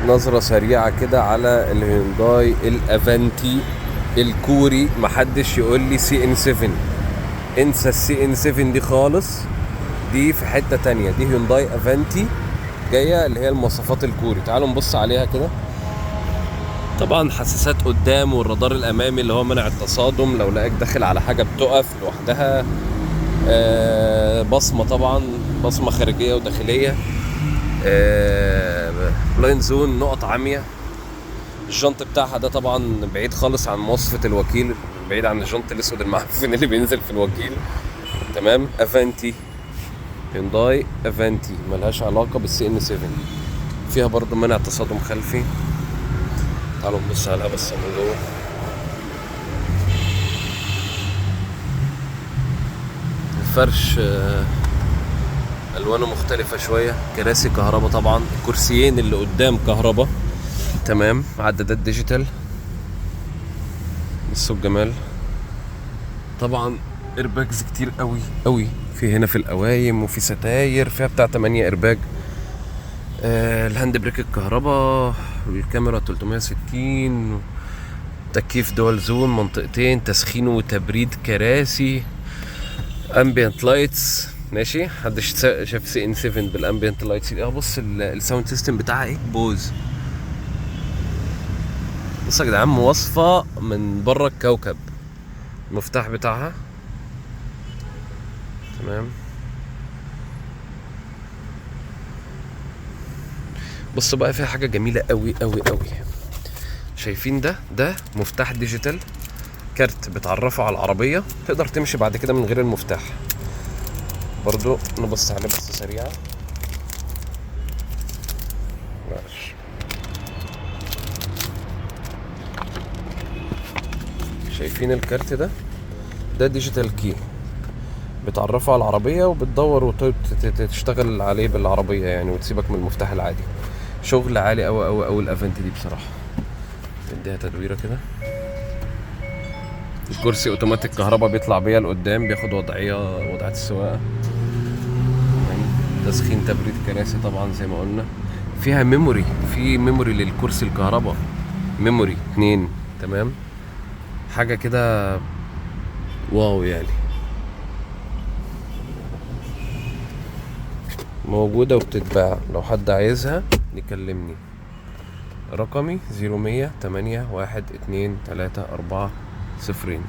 نظرة سريعة كده على الهيونداي الافانتي الكوري. محدش يقول لي CN 7، انسى ال CN 7 دي خالص، دي في حتة تانية. دي هيونداي افانتي جاية اللي هي المواصفات الكوري. تعالوا نبص عليها كده. طبعا حساسات قدام والرادار الامامي اللي هو منع التصادم، لو لقاك داخل على حاجة بتقف لوحدها. بصمة، طبعا بصمة خارجية وداخلية. Blind zone، نقط عامية. الجنط بتاعها ده طبعا بعيد خالص عن مواصفة الوكيل، بعيد عن الجنط الاسود المعفن اللي بينزل في الوكيل. تمام. افانتي، هيونداي افانتي ملهاش علاقة بال CN 7. فيها برضو منع تصادم خلفي. تعالوا نبص عليها بس من جوه. الفرش الوانه مختلفة شوية. كراسي كهرباء طبعا، الكرسيين اللي قدام كهرباء. تمام. عدادات digital. بصوا الجمال. طبعا airbags كتير قوي قوي في هنا في القوايم، وفي ستاير فيها بتاع 8 ايرباج. ال hand brake الكهرباء، والكاميرا 360، تكييف dual zone، منطقتين، تسخين وتبريد كراسي، ambient lights. ماشي، محدش شاف CN 7 بال ambient lights دي. بص ال sound system بتاعها ايه، Bose. بص يا جدعان، مواصفة من بره الكوكب. المفتاح بتاعها تمام. بصوا بقى، فيها حاجة جميلة قوي قوي قوي. شايفين ده؟ ده مفتاح digital، كارت بتعرفه على العربية، تقدر تمشي بعد كده من غير المفتاح. برضو نبص عليه بصة سريعة. معلش. شايفين الكارت ده؟ ده digital key، بتعرفه على العربية وبتدور وتشتغل عليه بالعربية يعني، وتسيبك من المفتاح العادي. شغل عالي أوي أوي أوي الافنت دي بصراحة. نديها تدويرة كده. الكرسي اوتوماتيك كهرباء، بيطلع بيا لقدام، بياخد وضعية السواقة. تمام. تسخين تبريد كراسي طبعا زي ما قلنا. فيها memory، في memory للكرسي الكهرباء، memory 2. تمام. حاجة كده wow يعني. موجودة وبتتباع، لو حد عايزها يكلمني. رقمي زيرو مية تمانية واحد اتنين تلاتة أربعة صفرين.